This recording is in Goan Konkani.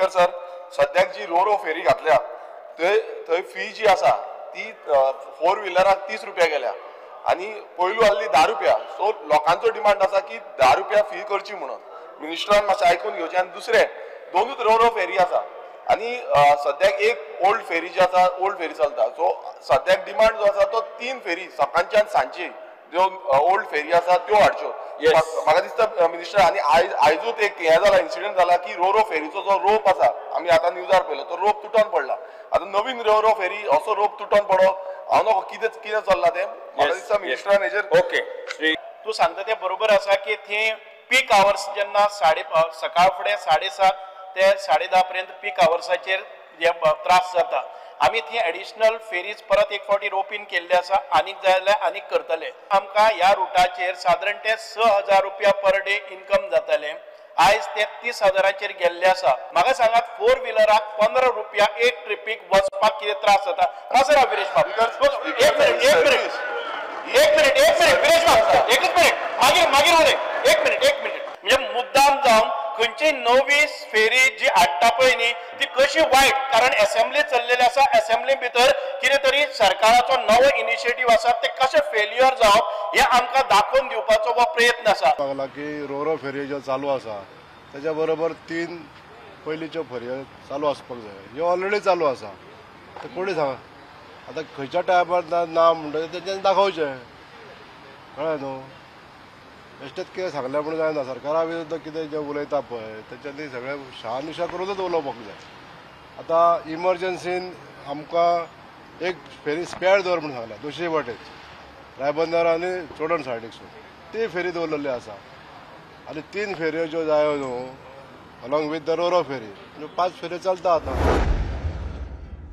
स्पीकर सर, सद्याक जी रो रो फेरी घातल्या थंय फी जी आसा ती फोर व्हिलराक 30 रुपया गेल्या आनी पयलू आहली 10 रुपया. सो लोकांचो डिमांड आसा की 10 रुपया फी करची म्हणून. मिनिस्टरान मातशें आयकून घेवचें. आनी दुसरें, दोनूच रो रो फेरी आसा आनी सद्याक एक ओल्ड फेरी जी आसा, ओल्ड फेरी चलता. सो सद्याक डिमांड जो आसा तो 3 फेरी सकाळची आनी सांजची ज्यो ओल्ड फेरी आसा त्यो हाडच्यो. म्हाका दिसता मिनिस्टर, आनी आयजूच एक हें जाला, इन्सिडंट जाला की रो रो फेरीचो जो रोप आसा, आमी आतां न्यूजार पळयलो, तो रोप तुटोन पडला. आतां नवीन रो रो फेरी असो रोप तुटोन पडो, हांव नको कितें कितें चल्लां तें. म्हाका दिसता मिनिस्टरान हेजेर. ओके, तूं सांगता तें बरोबर आसा की थंय पीक आवर्स जेन्ना सकाळ फुडें 7:30 ते 10:30 पर्यंत पीक आवर्साचेर जे त्रास जाता. आमी थंय एडिशनल फेरीज परत एक फावटी रोपीन केल्ले आसा, आनीक जाय जाल्यार आनीक करतले. आमकां ह्या रुटाचेर सादारण ते 6,000 रुपया पर डे इन्कम जाताले, आयज ते 30,000 गेल्ले आसा. म्हाका सांगात, फोर व्हिलराक 15 रुपया एक ट्रिपीक वचपाक कितें त्रास जाता. मातसो राव विरेश बाब, एक मिनिट एक मिनिट एक मिनिट एक मिनिट विरेश बाब, एकच मिनिट, मागीर मागीर उलय, एक मिनिट एक मिनिट. म्हणजे मुद्दाम जावन खंयची नवी फेरी जी हाडटा पळय न्ही ती कशी वायट, कारण एसेंब्ली चल्लेली आसा, एसेंब्ली भितर कितें तरी सरकाराचो नवो इनिशिएटीव आसा, ते कशें फेल्युअर जावप हें आमकां दाखोवन दिवपाचो हो प्रयत्न आसा. लागला की रो रो फेरी ज्यो चालू आसा तेच्या बरोबर 3 पयलींच्यो फेरयो चालू आसपाक जाय, ह्यो ऑलरेडी चालू आसा. ते कोणी सांग आतां खंयच्या टायमार ना म्हणटा तेंच्यांनी दाखोवचें, कळ्ळें न्हू. बेश्टेच कितें सांगलें म्हणून जायना. सरकारा विरुद्ध कितें जें उलयता पळय तेंच्यांनी सगळें शहानिशा करूनच उलोवपाक जाय. आतां इमर्जन्सीन आमकां एक फेरी स्पेअर दवर म्हणून सांगल्या दुसरी वाटेन रायबंदर आनी चोडण सायडीकसून ती फेरी दवरलेली आसा. आनी 3 फेरयो ज्यो जायो न्हू along with the ro ro ferry, 5 फेरयो चलता आतां.